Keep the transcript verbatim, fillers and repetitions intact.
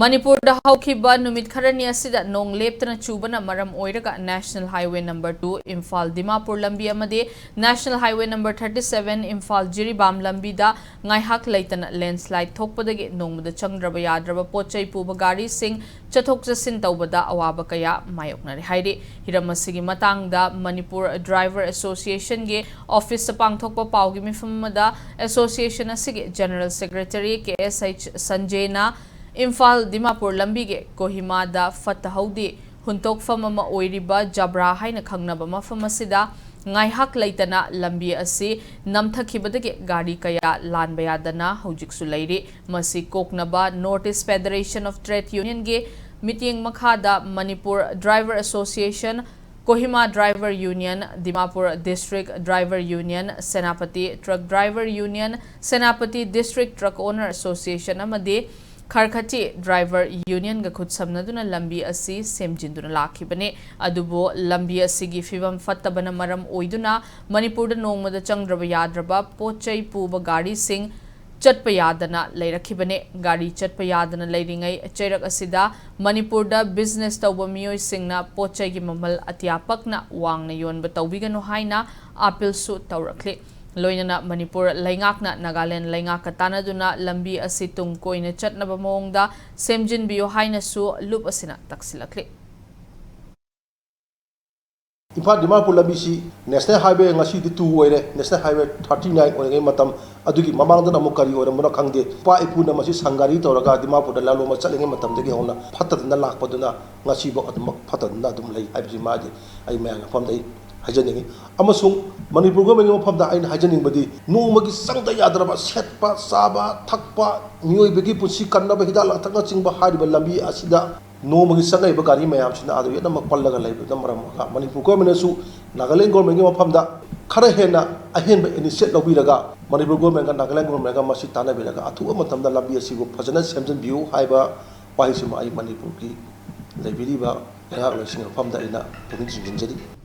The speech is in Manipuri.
ꯃꯅꯤꯄꯨꯔꯗ ꯍꯧꯈꯤꯕ ꯅꯨꯃꯤꯠ ꯈꯔꯅꯤ ꯑꯁꯤꯗ ꯅꯣꯡ ꯂꯦꯞꯇꯅ ꯆꯨꯕꯅ ꯃꯔꯝ ꯑꯣꯏꯔꯒ National Highway number two Imphal Dimapur ꯂꯝꯕꯤ ꯑꯃꯗꯤ National Highway number thirty seven Imphal Jiribam ꯂꯝꯕꯤꯗ ꯉꯥꯏꯍꯥꯛ ꯂꯩꯇꯅ landslide ꯊꯣꯛꯄꯗꯒꯤ ꯅꯣꯡꯃꯗ ꯆꯪꯗ꯭ꯔꯕ ꯌꯥꯗ꯭ꯔꯕ ꯄꯣꯠ ꯆꯩ ꯄꯨꯕ ꯒꯥꯔꯤꯁꯤꯡ ꯆꯠꯊꯣꯛ ꯆꯠꯁꯤꯟ ꯇꯧꯕꯗ ꯑꯋꯥꯕ ꯀꯌꯥ ꯃꯥꯌꯣꯛꯅꯔꯦ ꯍꯥꯏꯔꯤ꯫ ꯍꯤꯔꯝ ꯑꯁꯤꯒꯤ ꯃꯇꯥꯡꯗ ꯃꯅꯤꯄꯨꯔ Driver Association ꯒꯤ office ꯇ ꯄꯥꯡꯊꯣꯛꯄ ꯄꯥꯎꯒꯤ ꯃꯤꯐꯝ ꯑꯃꯗ association ꯑꯁꯤꯒꯤ General Secretary ꯀꯦ ꯑꯦꯁ ꯑꯩꯆ ꯁꯟꯖꯦꯅ ꯏꯝꯐꯥꯜ ꯗꯤꯃꯥꯄꯨꯔ ꯂꯝꯕꯤꯒꯤ ꯀꯣꯍꯤꯃꯥꯗ ꯐꯠꯇ ꯍꯥꯎꯗꯤ ꯍꯨꯟꯇꯣꯛꯐꯝ ꯑꯃ ꯑꯣꯏꯔꯤꯕ ꯖꯕ꯭ꯔꯥ ꯍꯥꯏꯅ ꯈꯪꯅꯕ ꯃꯐꯝ ꯑꯁꯤꯗ ꯉꯥꯏꯍꯥꯛ ꯂꯩꯇꯅ ꯂꯝꯕꯤ ꯑꯁꯤ ꯅꯝꯊꯈꯤꯕꯗꯒꯤ ꯒꯥꯔꯤ ꯀꯌꯥ ꯂꯥꯟꯕ ꯌꯥꯗꯅ ꯍꯧꯖꯤꯛꯁꯨ ꯂꯩꯔꯤ꯫ ꯃꯁꯤ ꯀꯣꯛꯅꯕ North East Federation of Trade Union ꯒꯤ ꯃꯤꯠꯌꯦꯡ ꯃꯈꯥꯗ Manipur Driver Association, Kohima Driver Union, Dimapur District Driver Union, Senapati Truck Driver Union, Senapati District Truck Owner Association ꯑꯃꯗꯤ ꯈꯔꯈꯆꯤ Driver Union ꯒ ꯈꯨꯠꯁꯝꯅꯗꯨꯅ ꯂꯝꯕꯤ ꯑꯁꯤ ꯁꯦꯝꯖꯤꯟꯗꯨꯅ ꯂꯥꯛꯈꯤꯕꯅꯤ꯫ ꯑꯗꯨꯕꯨ ꯂꯝꯕꯤ ꯑꯁꯤꯒꯤ ꯐꯤꯕꯝ ꯐꯠꯇꯕꯅ ꯃꯔꯝ ꯑꯣꯏꯗꯨꯅ ꯃꯅꯤꯄꯨꯔꯗ ꯅꯣꯡꯃꯗ ꯆꯪꯗ꯭ꯔꯕ ꯌꯥꯗ꯭ꯔꯕ ꯄꯣꯠ ꯆꯩ ꯄꯨꯕ ꯒꯥꯔꯤꯁꯤꯡ ꯆꯠꯄ ꯌꯥꯗꯅ ꯂꯩꯔꯛꯈꯤꯕꯅꯤ꯫ ꯒꯥꯔꯤ ꯆꯠꯄ ꯌꯥꯗꯅ ꯂꯩꯔꯤꯉꯩ ꯆꯩꯔꯛ ꯑꯁꯤꯗ ꯃꯅꯤꯄꯨꯔꯗ business ꯇꯧꯕ ꯃꯤꯑꯣꯏꯁꯤꯡꯅ ꯄꯣꯠ ꯆꯩꯒꯤ ꯃꯃꯜ ꯑꯇꯤꯌꯥ ꯄꯛꯅ ꯋꯥꯡꯅ ꯌꯣꯟꯕ ꯇꯧꯕꯤꯒꯅꯨ ꯍꯥꯏꯅ appeal ꯁꯨ ꯇꯧꯔꯛꯂꯤ꯫ ꯂꯣꯏꯅꯅ ꯃꯅꯤꯄꯨꯔ ꯂꯩꯉꯥꯛꯅ ꯅꯥꯒꯥꯂꯦꯟ ꯂꯩꯉꯥꯛꯀ ꯇꯥꯟꯅꯗꯨꯅ ꯂꯝꯕꯤ ꯑꯁꯤ ꯇꯨꯡ ꯀꯣꯏꯅ ꯆꯠꯅꯕ ꯃꯑꯣꯡꯗ ꯁꯦꯝꯖꯤꯟꯕꯤꯌꯨ ꯍꯥꯏꯅꯁꯨ ꯂꯨꯞ ꯑꯁꯤꯅ ꯇꯛꯁꯤꯜꯂꯛꯂꯤ꯫ ꯏꯝꯐꯥꯜ ꯗꯤꯃꯥꯄꯨꯔ ꯂꯝꯕꯤꯁꯤ National Highway ꯉꯁꯤꯗꯤ two ꯑꯣꯏꯔꯦ, National Highway thirty nine ꯑꯣꯏꯔꯤꯉꯩ ꯃꯇꯝ ꯑꯗꯨꯒꯤ ꯃꯃꯥꯡꯗꯅ ꯑꯃꯨꯛ ꯀꯔꯤ ꯑꯣꯏꯔꯝꯕꯅꯣ ꯈꯪꯗꯦ꯫ ꯏꯄꯥ ꯏꯄꯨꯅ ꯃꯁꯤ ꯁꯪꯒꯥꯔꯤ ꯇꯧꯔꯒ ꯗꯤꯃꯥꯄꯨꯔꯗ ꯂꯥꯂꯣꯡꯕ ꯆꯠꯂꯤꯉꯩ ꯃꯇꯝꯗꯒꯤ ꯍꯧꯅ ꯐꯠꯇꯗꯅ ꯂꯥꯛꯄꯗꯨꯅ ꯉꯁꯤꯐꯥꯎ ꯑꯗꯨꯃꯛ ꯐꯠꯇꯗꯅ ꯑꯗꯨꯝ ꯂꯩ ꯍꯥꯏꯕꯁꯤ ꯃꯥꯗꯤ ꯑꯩ ꯃꯌꯥꯝꯒꯤ ꯃꯐꯝꯗ ꯑꯩ ꯍꯥꯏꯖꯅꯤꯡꯉꯤ꯫ ꯑꯃꯁꯨꯡ ꯃꯅꯤꯄꯨꯔ ꯒꯣꯔꯃꯦꯟꯒꯤ ꯃꯐꯝꯗ ꯑꯩꯅ ꯍꯥꯏꯖꯅꯤꯡꯕꯗꯤ ꯅꯣꯡꯃꯒꯤ ꯆꯪꯗ ꯌꯥꯗ꯭ꯔꯕ ꯁꯦꯠꯄ, ꯆꯥꯕ, ꯊꯛꯄ, ꯃꯤꯑꯣꯏꯕꯒꯤ ꯄꯨꯟꯁꯤ ꯀꯟꯅꯕ ꯍꯤꯗꯥꯛ ꯂꯥꯡꯊꯛꯅꯆꯤꯡꯕ ꯍꯥꯏꯔꯤꯕ ꯂꯝꯕꯤ ꯑꯁꯤꯗ ꯅꯣꯡꯃꯒꯤ ꯆꯪꯉꯛꯏꯕ ꯒꯥꯔꯤ ꯃꯌꯥꯝꯁꯤꯅ ꯑꯗꯨ ꯌꯦꯠꯅꯃꯛ ꯄꯜꯂꯒ ꯂꯩꯕꯗꯨꯅ ꯃꯔꯝ ꯑꯣꯏꯔꯒ ꯃꯅꯤꯄꯨꯔ ꯒꯣꯔꯃꯦꯟꯅꯁꯨ ꯅꯥꯒꯥꯂꯦꯟ ꯒꯣꯔꯃꯦꯟꯒꯤ ꯃꯐꯝꯗ ꯈꯔ ꯍꯦꯟꯅ ꯑꯍꯦꯟꯕ initiate ꯂꯧꯕꯤꯔꯒ ꯃꯅꯤꯄꯨꯔ ꯒꯣꯔꯃꯦꯟꯒ ꯅꯥꯒꯥꯂꯦꯟ ꯒꯣꯔꯃꯦꯟꯒ ꯃꯁꯤ ꯇꯥꯟꯅꯕꯤꯔꯒ ꯑꯊꯨꯕ ꯃꯇꯝꯗ ꯂꯝꯕꯤ ꯑꯁꯤꯕꯨ ꯐꯖꯅ ꯁꯦꯝꯖꯤꯟꯕꯤꯌꯨ ꯍꯥꯏꯕ ꯋꯥꯍꯩꯁꯤꯃ ꯑꯩ ꯃꯅꯤꯄꯨꯔꯒꯤ ꯂꯩꯕꯤꯔꯤꯕ ꯂꯩꯉꯥꯛꯂꯣꯏꯁꯤꯡꯒꯤ ꯃꯐꯝꯗ ꯑꯩꯅ ꯄꯨꯛꯅꯤꯡ ꯆꯤꯡꯁꯤꯟꯖꯔꯤ꯫